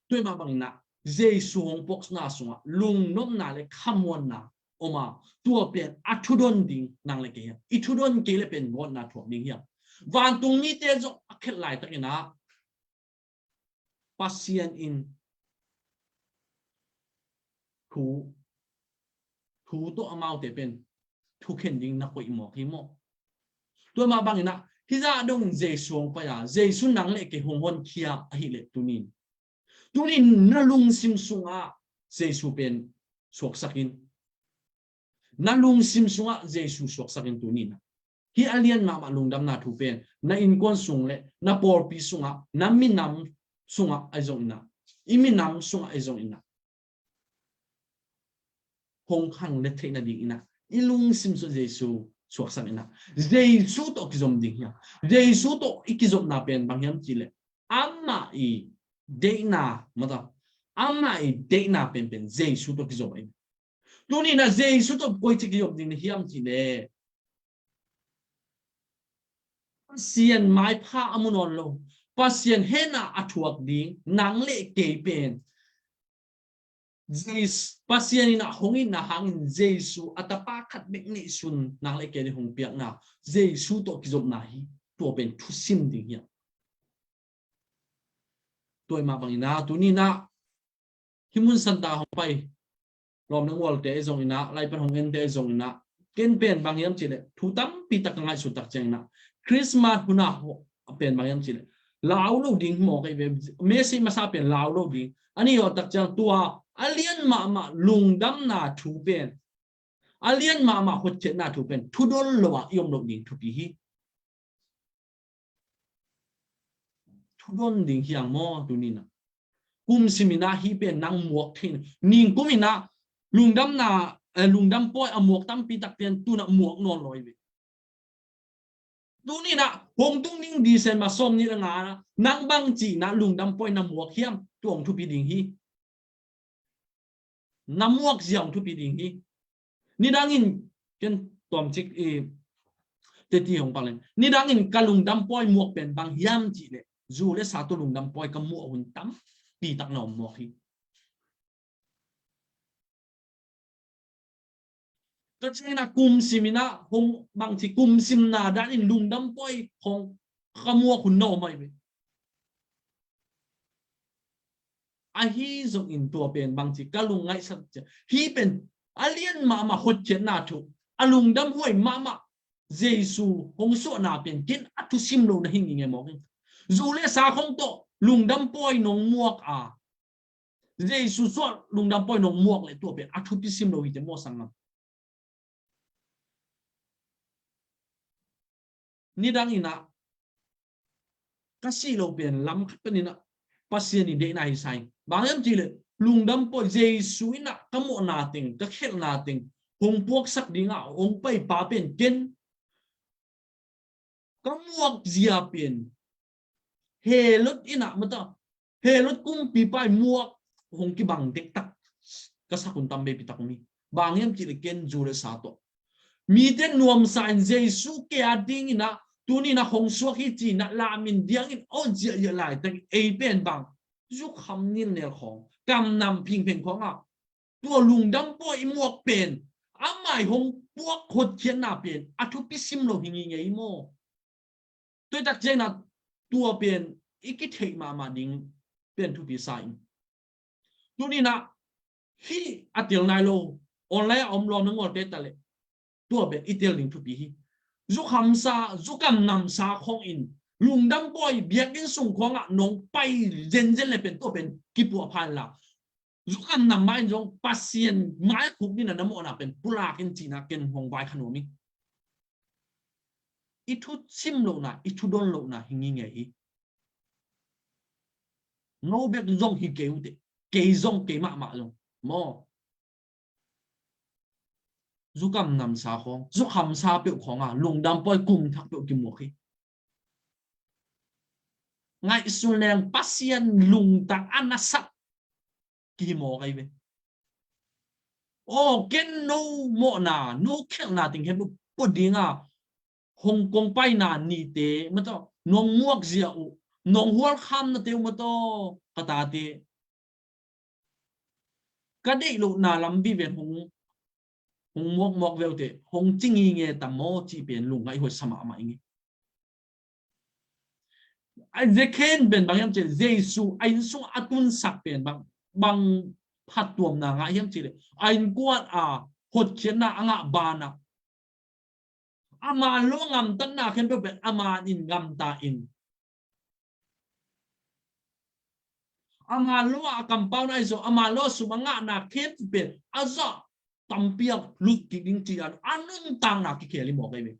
Tua mah bangin ah Jesu hong puakna sungah lungnopna le khamuanna om a, tua pen a thudon ding nang le kei hiam? I thudon kei le pen gawtna thuak ding hiam? Vantung mite zong a khelh laitakin ah Pasian in thu, thu tawh amaute pen thukhen ding na koih mawk hi maw? Tua mah bangin ah hih zah dongin Jesu hong pai a, Jesu nang le kei hong honkhia ahih leh tuni-in, tuni-in na lungsim sungah Jesu pen suaksak in. Na lungsim sungah Jesu suaksak in tuni-in ah. Hih a lian mahmah lungdamna thu pen na innkuan sung le na pawlpi sungah, na minam sungah ahi zongin ah, i minam sungah ahi zongin ah, hong khanglet theih nadingin ah i lungsim sungah Jesu suaksak in ah. Jesu tawh kizom ding hiam? Jesu tawh i kizopna pen bang hiam cih leh, amah i deihna, mata, amah i deihna penpen Jesu tawh kizom ahi. Tuni-in ah Jesu tawh koici kizom ding na hiam cih leh, Pasian maipha a mu nawn lo, Pasian hehna a thuak ding nang le kei pen Jes-, Pasian in ah hong itna hangin Jesu a tapa khat bek neihsun nang le kei ding hong piakna, Jesu tawh kizopna hi. Tua pen thusim ding hiam? Tua mah bangin ah tuni-in ah hih mun santa hong pai lawm le ngualte ahi zongin ah, lai pan hong ente ahi zongin ah, ken pen bang hiam cih leh thu tampi tak ka ngaihsut tak ciangin ah, Christmas hun ah hong pen bang hiam cih leh lau lo ding hi mawk ahi ve. Message masa pen lau lo ding. A nih awh tak ciang tua a lian mahmah lungdamna thu pen, a lian mahmah hotkhiatna thu pen thudon lo ah i om loh ding thupi hi. Thudon ding hi hang maw tuni-in ah? Kum simin ah hih pen nang muak thei na. Ningkumin ah lungdamna, eh, lungdam pawi a muak tampi tak pen tu-in ah muak nawn lo hi ve. Tuni-in ah hong tung ding December sawmnih le nga-ah nang bangci-in ah lungdam pawi na muak hiam? Tua hong thupi ding hi. Na muak zia hong thupi ding hi. Nidangin, ken tuamcik i teti hong pak leng, nidangin ka lungdam pawi muak pen bang hiam cih leh, zu le sa tawh lungdam pawi ka muak hun tampi tak na om mawk hi. Tua ciangin ah kum simin ah hong bangci kum simna danin lungdam pawi hong ka muak hun na om ahi ve. Ahi zongin tua pen bangci ka lungngaihsak ciang, hih pen a lian mahmah hotkhiatna thu, a lungdam huai mahmah Jesu hong suahna pen ken a thusim lo na hi ngei mawk hi. Zu le sa khong tawh lungdam pawi nong muak a, Jesu suah lungdam pawi nong muak leh tua pen a thupi sim lo hi te maw sanggam? Nidangin ah ka sih loh pen lam khat panin ah Pasian i deihna hi sa ing. Bang hiam cih leh lungdam pawi Jesu in ah ka mawhna teng, ka khelhna teng hong puaksak dingah hong paipa pen ken ka muak zia pen Herod in ah, mata, Herod kumpipa i muak hong kibang dektak ka sak hun tam veipi tak om hi. Bang hiam cih leh ken zu le sa tawh, mite nuamsa in Jesu ke a dingin ah tuni-in ah hong suak hi ci-in ah lamin diangin awt ziahziah laitak ei pen bang, zu kham nilnel khawng, kam nam phingpheng khawngah tua lungdam pawi i muak pen amah i hong puak hotkhiatna pen a thupi sim lo hi ngei maw? Tua tak ciangin ah tua pen i kitheih mahmah ding pen thupi sa ing. Tuni-in ah hih a tel nai lo, online a om lawm le ngualte ta leh tua pen i tel ding thupi hi. Zukhamsa, zukam namsa khawng in, lungdam pawi biakinn sung khawngah nong pai zenzen le pen tua pen kipuah pha inla, zukam nam mah in zong Pasian maikhuk dingin na mawhna pen pulak in cihna ken hong vaikhak nuam hi. I thusim lohna, i thudon lohna hi ngingei hi. No bek zong hi kei uh teh, kei zong, kei mahmah zong maw. Zukam namsa khawng, zukhamsa peuh khawngah lungdam pawi kum thak peuh kimuak hi. Ngaihsun leng Pasian lungtang a nasat kihi mawk ahi ve. Aw, ken no mawhna, no khelhna ting hem uh pua dinga, Hong Kong paina nite, mataw, nong muak zia uh, nong hualkhamnate uh, mataw, ka tate. Ka deih lohna lam vive hong, hong muakmuak ve uh teh, hong ci ngingei ta maw cih pen lungngaih huai sa mahmah ing. A Zakhe in pen bang hiam cih leh, Jesu a inn sungah a tunsak pen bang, bang phattuamna ngah hiam cih leh, a innkuan a hotkhiatna a ngah banah, ama lo a ngamtatna khempeuh pen ama in ngamta in, ama lo a kampauna ahi zong, ama lo a sum a ngahna khempeuh pen a zah tampi a lut kik ding ci-in a nuntakna kikhel hi mawk ahi ve.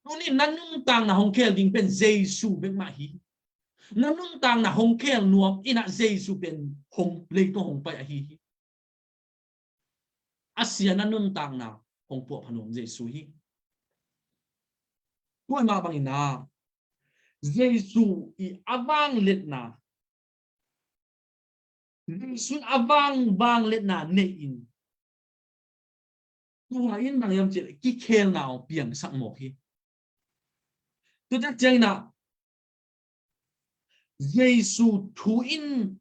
Tuni na nuntakna hong khel ding pen Jesu bek mah hi. Na nuntakna hong khel nuam in ah Jesu pen hong, leitung hong pai ahi hi. A sia na nuntakna hong puahpha nuam Jesu hi. Tua mah bangin ah Jesu i a vangliatna, Jesu in a vang, vangliatna nei in, tua in bang hiam cih leh kikhelna hong piangsak mawk hi. Tua tak ciangin ah Jesu thu in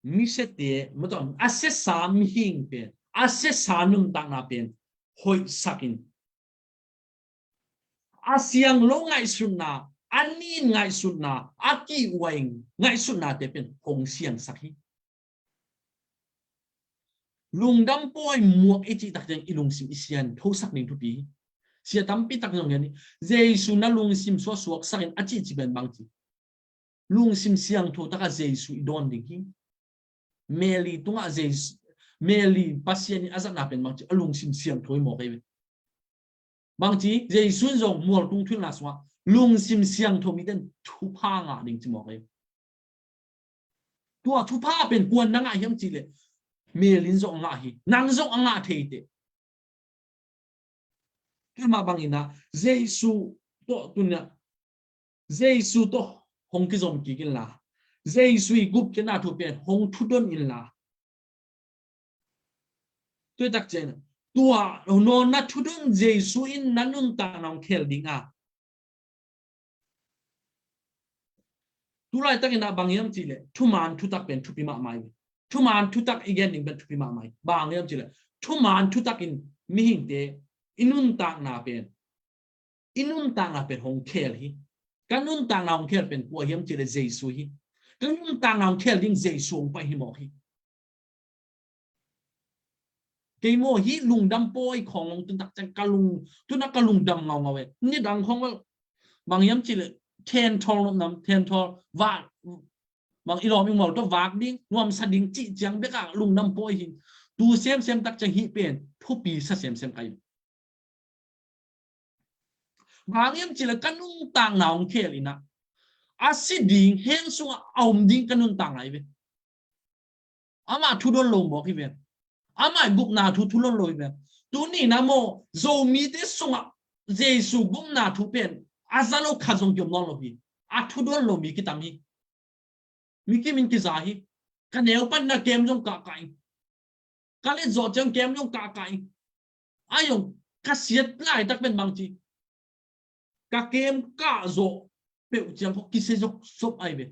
misiate, mataw, a siasa mihing pen, a siasa nuntakna pen hoihsak in, a siang lo ngaihsutna, a nin ngaihsutna, a kihuai ngaihsutnate pen hong siangsak hi. Lungdam pawi muak i cih tak ciang i lungsim i siangthosak ding thupi hi. Sia tampi tak zong gen hi. Jesu na lungsim suaksuaksak in a cih ci pen bang ci? Lungsim siangtho takah Jesu i dawn ding hi. Mary tungah Jesu, Mary Pasian in a zatna pen bang ci? A lungsim siangtho hi mawk ahi ve. Bang ci? Jesu in zong mualtung thuhilhna sungah lungsim siangtho mite in thupha ngah ding ci mawk ahi ve. Tua thupha pen kuan na ngah hiam cih leh Mary in zong a ngah hi, nang zong a ngah thei teh. Tua mah bangin ah Jesu tawh tuni-ah, Jesu tawh hong kizom kik inla, Jesu i gupkhiatna thu pen hong thudon inla. Tua tak ciangin tua no na thudon Jesu in na nuntakna hong khel ding a, tu laitakin ah bang hiam cih leh thuman thutak pen thupi mahmah hi. Thuman thutak i gen ding pen thupi mahmah hi. Bang hiam cih leh thuman thutak in mihingte i nuntakna pen, i nuntakna pen hong khel hi. Ka nuntakna hong khel pen kua hiam cih leh Jesu hi. Ka nuntakna hong khel ding Jesu hong pai hi mawk hi. Kei maw hih lungdam pawi khawng hong tun tak ciang ka lung, tun ah ka lungdam ngaungau e. Nidang khawng bel bang hiam cih leh thenthawl nopna, thenthawl vak, bang i lawm i mual tawh vak ding, nuamsa ding cih ciang bek ah lungdam pawi hi. Tu semsem tak ciang hih pen thupi sa semsem ka hi. Bang hiam cih leh ka nuntakna hong khel in ah, a si ding hell sungah a om ding ka nuntakna hi ve. Amah thudon lo mawk hi ve. Amah i gupna thu thudon lo hi ve. Tuni in ah maw, Zomite sungah Jesu gupna thu pen a za lo khat zong kiom nawn lo hi. A thudon lo mi kitam hi. Mi kim in kiza hi. Ka neu pan in ah kem zong kahkah ing. Ka let zawh ciang kem zong kahkah ing. A zong ka siat laitak pen bang ci? Ka kem kah zawh peuh ciang khaw kisia zokzok ahi ve.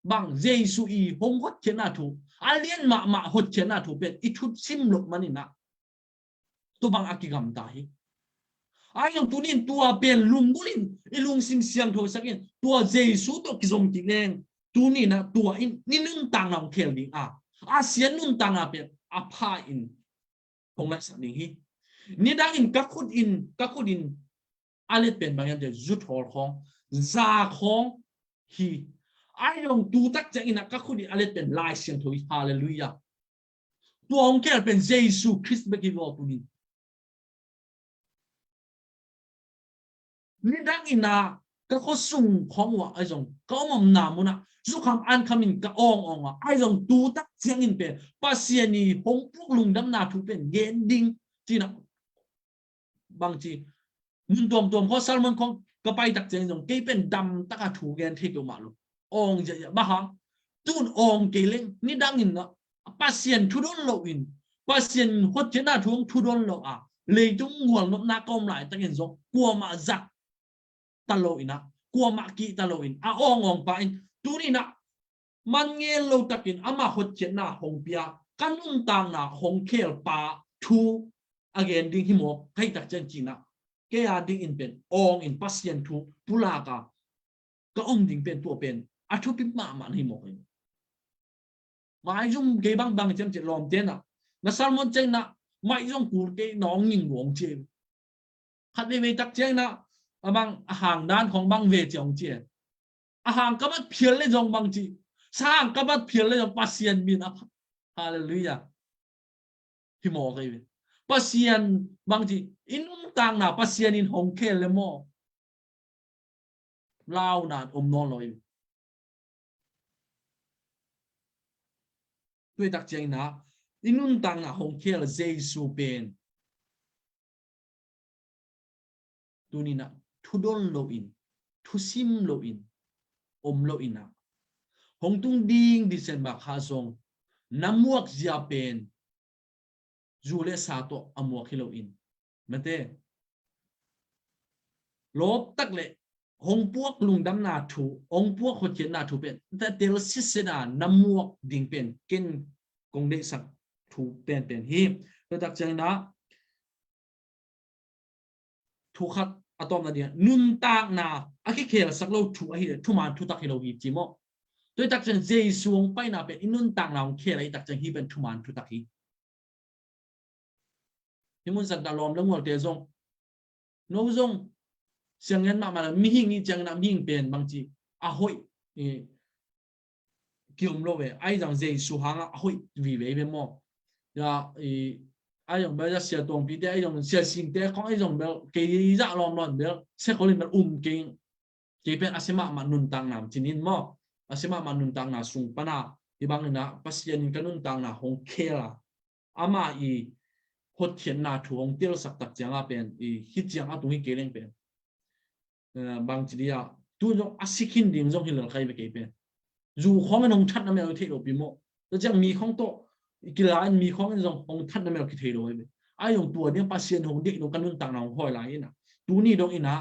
Bang, Jesu i hong hotkhiatna thu, a lian mahmah hotkhiatna thu pen i thusim loh manin ah tua bang a kigamta hi. Ahi zong tuni in tua pen lunggulh in, i lungsim siangthosak in, tua Jesu tawh kizom kik leng, tuni in ah tua in i nuntakna hong khel ding a, a sia nuntakna pen a pha in hong ngaihsak ding hi. Nidangin ka khut in, ka khut in a let pen bang hiam cih leh zuthawl khawng, za khawng hi. Ahi zong tu tak ciangin ah ka khut in a let pen Lai Siangtho hi. Halleluiah. Tua hong khel pen Jesu Khrist bek hi vua tuni. Nidangin ah ka khuasung khawng uah ahi zong ka om omna munah zukham an khamin ka awng awng a, ahi zong tu tak ciangin pen Pasian i hong puk lungdamna thu pen gen ding cih na bangci mun tuamtuam khawng, sermon khawng ka pai tak ciangin zong kei pen dam taka thu gen thei peuhmah lo. Awng ziahziah bang hang, tun awng kei leng nidangin ah Pasian thudon loin, Pasian hotkhiatna thu hong thudon lo a, leitung gualnopna ka om laitakin zong kuamah zat ta lo in ah, kuamah kih ta lo in a awng awng pa in tuni in ah man ngen lo takin ama hotkhiatna hong pia, ka nuntakna hong khel pa thu a gen ding hi maw ka hih tak ciang cih na, kei a dingin pen awng in Pasian thu pulak a ka om ding pen tua pen a thupi mahmah na hi maw ka hi. Maizum kei bang bang ciam cih lawmte na, na sermon ciang na maizum kul kei na awng nging luang cia. Khat veivei tak ciang na a bang a hang dan khawng bang ve ciang cia. A hang ka bat phial le zong bang ci. Sa hang ka bat phial le zong Pasian min a. Halleluiah. Hi maw ka hi ve. Pasian bang ci. I nuntakna Pasian in hong khel le maw. Launa om nawn lo hi. Tuitak ciangin ah i nuntakna hong khel Jesu pen tuni in ah thudon loin, thusim loin, om loin ah hong tung ding December kha zong na muak zia pen zu le sa tawh a muak hi loin, mate, lawp tak le hong puak lungdamna thu, hong puak hotkhiatna thu pen ta tel sisena na muak ding pen ken kong deihsak thu penpen hi. Tuitak ciangin ah thu khat a tawpna dingah nuntakna a kikhelsak lo thu ahi le thuman thutak hi lo hi ci maw. Tuitak ciang Jesu hong paina pen i nuntakna hong khel ahi tak ciang hi pen thuman thutak hi. Hi mun zat dah lawm le ngualte zong no zong siang ngen mahmah le mihing i ciangin ah mihing pen bangci a hoih kiom lo ve. Ahi zong Jesu hangah a hoih vive ve maw. Ya, ahi zong bel ya sia tuangpite, ahi zong sia singte khong ahi zong bel kei zah lawm lawm bel sekholin bel um kei. Kei pen a sia mahmah nuntakna cinin maw. A sia mahmah nuntakna sung pana hi bangin ah Pasian in ka nuntakna hong khel a ama i hotkhiatna thu hong telsak tak cianga pen i hi ciang a tung hi kei leng pen bangci dia tu zong a si khin ding zong hi lel kai ve kei pen. Zu khawng in hong thatna mel thei lo pi maw. Tua ciang mi khawng tawh i kila in mi khawng in zong hong thatna mel kithei lo ve. Ai zong tua ding Pasian hong deih lo ka nuntakna hong hawi lai ina. Tuni dong ina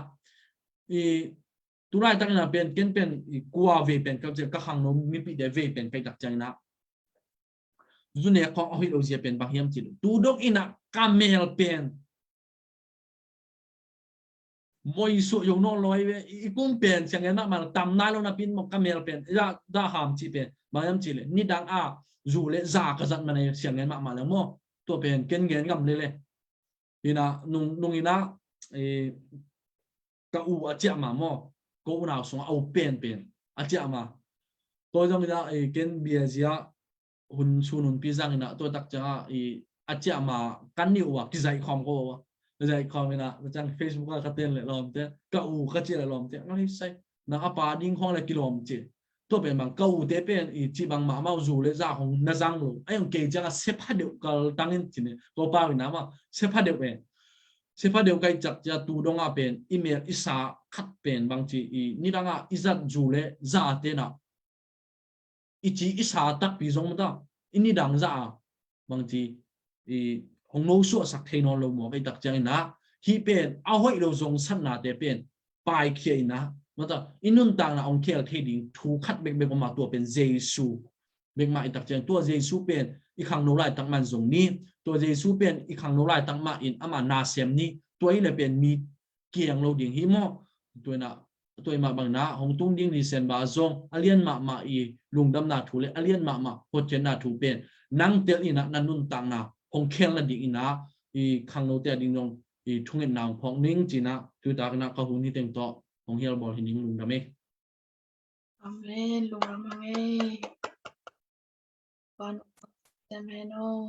i tulai tak ina pen ken pen i kua vei pen ka khangno mipite vei pen kai tak ciang ina. Zu nek khawng a hoih lo zia pen bang hiam cih leh tu dong ina ka mel pen moi suah yo nawn lo hi ve. I kum pen siang ngen mahmah lo tam nai lo napi in maw ka mel pen ya da ham cih pen bang hiam cih leh nidang a zu le za ka zat man a siang ngen mahmah lo maw. Tua pen ken ngen ngam lele. Ina nung nung ina ka u a ciah ma maw, ko unau sungah a u penpen a ciah ma. Tua zong ina ken bia zia hun sun hun pi zang ina tua tak cianga a ciah ma kan nih uh a kizaih khawm ko a zaih khawm ina ciang Facebook a ka ten le lawmte ka u ka ciah le lawmte ngai sai nang a pa ding khawng le kilawm ci. Tua pen bang ka ute pen i ci bang mahmah zu le za hong na zang lo. Ai hong kei cianga sepha deuh kal tangin cine ko pau ina ma sepha deuh pen sepha deuh kai cak cia tu donga pen i mel i sa khat pen bang ci i nidanga i zat zu le za tena i ci i sa takpi zong mata i nidang za a bang ci i hong no suahsak thei nawn lo mua kai tak ciang ina hi pen a hoih lo zong satnate pen paikhia ina mata i nuntakna hong khel thei ding thu khat bekbek oma tua pen Jesu bekmah i tak ciang tua Jesu pen i khangno laitak man zong ni tua Jesu pen i khangno laitak mah in ama na sem ni tua i le pen mi kiang lo ding hi maw. Tua ina tua i mah bangna hong tung ding December zong a lian mahmah i lungdamna thu le a lian mahmah hotkhiatna thu pen nang tel ina na nuntakna hong khel na ding ina i khangnote a ding zong i thungetna hong phawk ning ci-in ah, tu tak in ah ka hun hi teng tawh hong hial bawl hi ning. Lungdam ei. Amen. Lungdam hang ei. Van Siam Hen aw.